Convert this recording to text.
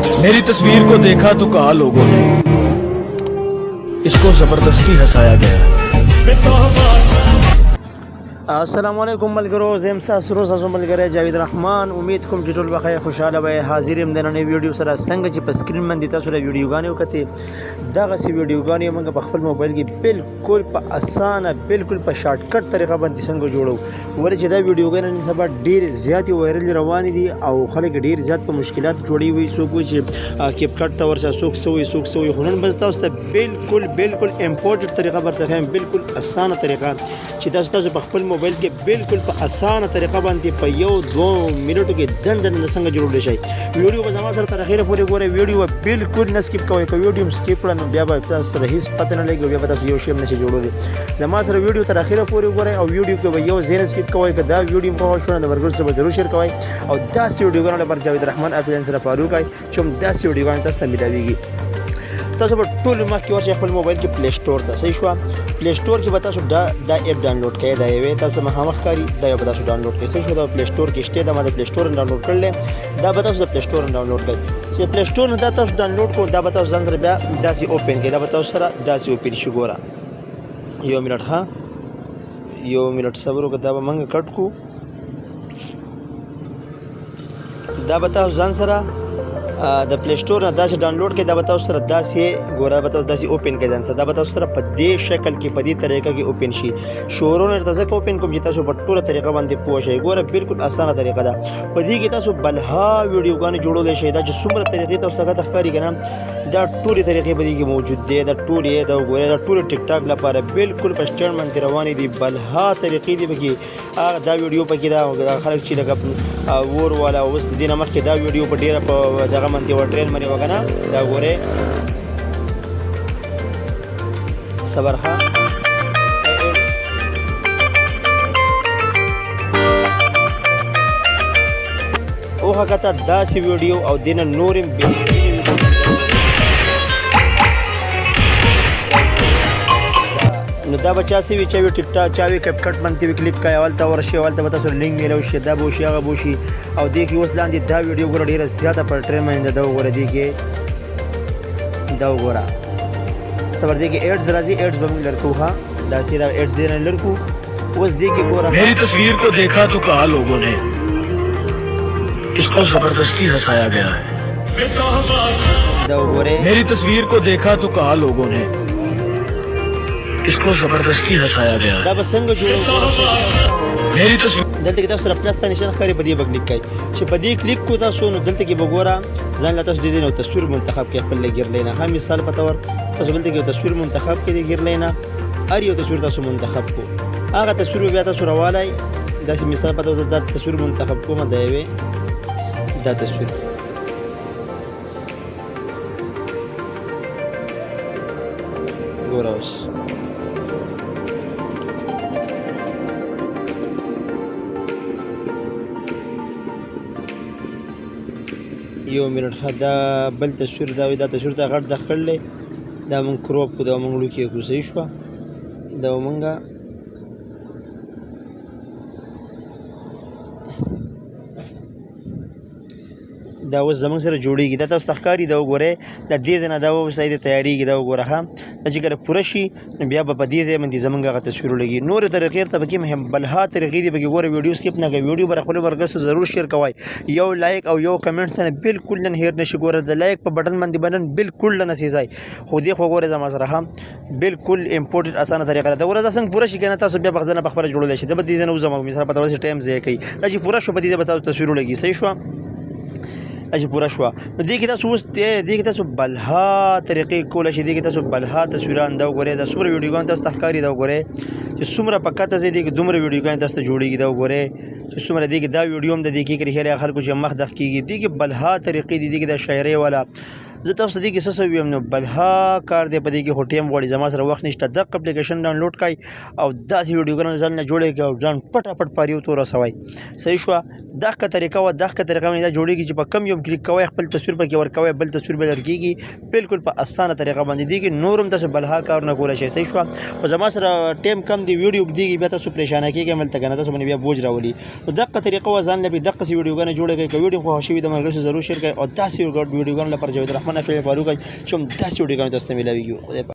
मेरी तस्वीर को देखा तो कहा लोगों ने, इसको जबरदस्ती हंसाया गया है। السلام علیکم ملګرو، زه یم ستاسو ورور، ستاسو ملګری جاوید رحمان. امید کوم چې ټول بخیر، خوشحاله وئ. حاضر یم د نننۍ ویډیو سره. څنګه چې په سکرین باندې تاسو له ویډیوګانې وکتې، دغسې ویډیوګانې موږ په خپل موبایل کې بالکل په اسانه، بالکل په شارټکټ طریقه باندې څنګه جوړو. ولې چې دا ویډیوګانې نن سبا ډېرې زیاتې وایرل روانې دي او خلک ډېر زیات په مشکلات جوړوي. څوک وایي چې کیپ کټ ته ورشه، څوک څه وایي، څوک څه وایي. خو نن به تاسو ته بالکل بالکل امپورټډ طریقه برته ښیم، بالکل اسانه طریقه چې تاسو په خپل موبایل کې بالکل په اسانه طریقه باندې په یو دوو منټو کې دنده دنده څنګه جوړولی شئ. ویډیو به زما سره تر اخره پورې ګورئ، ویډیو به بالکل نه سکیپ کوئ. که ویډیو هم سکیپ کړه نو بیا به تاسو ته هیڅ پته نه لګي، بیا به تاسو یو شی هم نشئ جوړولی. زما سره ویډیو تر اخره پورې وګورئ او ویډیو کې به یو ځای نه سکیپ کوئ. که دا ویډیو مو خوښه شوه نو د ملګرو سره به ضرور شیر کوئ او داسې ویډیوګانو لپاره جاوید رحمان افیلن سره فالو کړئ چې هم داسې ویډیوګانې تاسو ته میلاویږي. تاسو به ټول مخکې ورشئ خپل موبایل کې پلی سټور ته، صحیح شوه؟ پلی سټور کې به تاسو دا اپ ډاونلوډ کړئ. دا یوې تاسو مخامخ ښکاري، دا یو به تاسو ډاونلوډ کړئ، صحیح شوه؟ دا پلی سټور کې شته، دا ما د پلی سټور نه ډاونلوډ کړل. دا به تاسو د پلی سټور نه ډاونلوډ کړئ. چې پلی سټور نه دا تاسو ډاونلوډ کړو، دا به تاسو ځان سره بیا داسې اوپن کړئ، دا به تاسو سره داسې اوپن شي. ګوره، یو منټ، ها، یو منټ صبر وکړه، دا به موږ کټ کو. دا به تاسو ځان سره د پلی سټور نه داسې ډاونلوډ کړئ. دا به تاسو سره داسې ګوره، به تاسو داسې اوپن کړئ ځان سره. دا به تاسو سره په دې شکل کې، په دې طریقه کې اوپن شي. شروع نه درته ځکه اوپن کوم چې تاسو په ټوله طریقه باندې پوه شئ. ګوره، بالکل اسانه طریقه ده. په دې کې تاسو بلها ویډیوګانې جوړولی شئ. دا چې څومره طریقې تاسو ته ښکاري که نه، دا ټولې طریقې په دې کې موجود دي. دا ټولې، دا وګورئ، دا ټولې ټیک ټاک لپاره بالکل په سټینډ باندې روانې دي. بلها طریقې دي پکې. هغه دا ویډیو پکې دا خلک چې لکه ور والا، اوس د دې نه مخکې دا ویډیو په ډیره په دغه باندې وه، ټرین باندې وه که نه. دا ګورئ، صبر، ښه، اوخه کته داسې ویډیو او دینه نورې بهترینې ویډیو. نو دا به چا سی وي، چا وي ټیک ټاک، چا وي کپ کټ باندې وي، کلیک کوي، اول ته ورشي، اول ته به تاسو لینک میلاو شي، دا به وشي، هغه به وشي. او دې کې اوس لاندې دا ویډیو ګوره، ډېره زیاته پر ټرین باندې ده. وګوره، دې کې دا وګوره، صبر، دې کې ایډز راځي، ایډز به موږ لرکو. ها، داسې دا ایډز نه لرکو. اوس دې کې ګوره، मेरी तस्वीर को देखा तो कहा लोगों ने, इसको जबरदस्ती हंसाया गया है। دا وګوره، मेरी तस्वीर को देखा तो कहा लोगों ने, इसको जबरदस्ती हंसाया गया है। دا به څنګه جوړو؟ मेरी तस्वीर دلته کې تاسو سره پلس ته نشان ښکاري، په دې به کلیک کړئ. چې په دې کلیک کو تاسو نو دلته کې به ګوره ځان له تاسو دې ځای نه یو تصویر منتخب کړئ خپل له ګیرلې نه. ښه، مثال په طور تاسو دلته کې یو تصویر منتخب کړئ، د ګیرلې نه هر یو تصویر تاسو منتخب کو، هغه تصویر به بیا تاسو راوالی. داسې مثال په طور دا تصویر منتخب کوم، دا یوې دا تصویر ګوره اوس. یو منټ، ښه، دا بل تصویر دا وي، دا تصویر ته غټ د کړلی، دا مونږ کروپ کو، دا مونږ وړوکی کړو، صحیح شوه؟ دا مونږه دا اوس زمونږ سره جوړیږي. دا تاسو ته ښکاري، دا وګورئ، د دې ځای نه دا اوس دی تیاریږي. دا وګوره، ښه، دا چې کله پوره شي نو بیا به په دې ځای باندې زمونږ هغه تصویر ولګي. نورې طریقې ورته پکې هم بلها طریقې دي پکې. ګوره، ویډیو سکیپ نه کوئ، ویډیو به خپلو ملګرو سره ضرور شیر کوئ. یو لایک او یو کمنټ ته بالکل نن هېر نه شي. ګوره، د لایک په بټن باندې به نن بالکل نه سیځئ. خو دې خو ګوره زما سره، ښه، بالکل امپورټډ اسانه طریقه ده. دا ګوره، دا څنګه پوره شي که نه، تاسو بیا په ځنه په خپله جوړولی شئ. زه به دې ځای نه وځم، مثال په تور ټایم ضایع کوي. دا چې پوره شو، په دې ځای به تاسو تصویر ولګي، صحیح شوه؟ دا چې پوره شوه نو دې کې تاسو اوس دې کې تاسو بلها طریقې کولی شئ. دې کې تاسو بلها تصویران، دا وګورئ، دا څومره ویډیوګان تاسو ته ښکاري. دا وګورئ چې څومره په کته ځای دې کې دومره ویډیوګان تاسو ته جوړېږي. دا وګورئ چې څومره دې کې دا ویډیو هم د دې کې رښتیا خلکو چې مخ دخ کېږي. دې کې بلها طریقې دي. دې کې د شاعرۍ والا زه تاسو ته دې کې څه څه ویم نو بلها کار دی په دې کې، خو ټیم غواړي، زما سره وخت نشته. دغه اپلیکیشن ډاونلوډ کړئ او داسې ویډیوګانې ځان نه جوړې کړئ او ځان پټاپټ پاریو ته ورسوئ. صحیح شوه؟ دغه طریقه وه، دغه طریقه باندې دا جوړېږي چې په کم یو کلیک کوئ، خپل تصویر پکې ورکوئ، بل تصویر به درکېږي بالکل په اسانه طریقه باندې. دې کې نور هم تاسو بلها کارونه کولی شئ. صحیح شوه؟ خو زما سره ټیم کم دی، ویډیو اوږدېږي، بیا تاسو پریشانه کېږئ، ملته که نه تاسو باندې بیا بوج راولي. نو دغه طریقه وه، ځان له پې دقسې ویډیوګانې جوړې کړئ. که ویډیو خوښه شوي د ملګرو سره ضرور شیر کړئ او داسې ویډیوګانو لپاره جاوید رحمان افیل فالو کړئ چې هم داسې ویډیوګانې تاسو ته میلاویږي. خدای.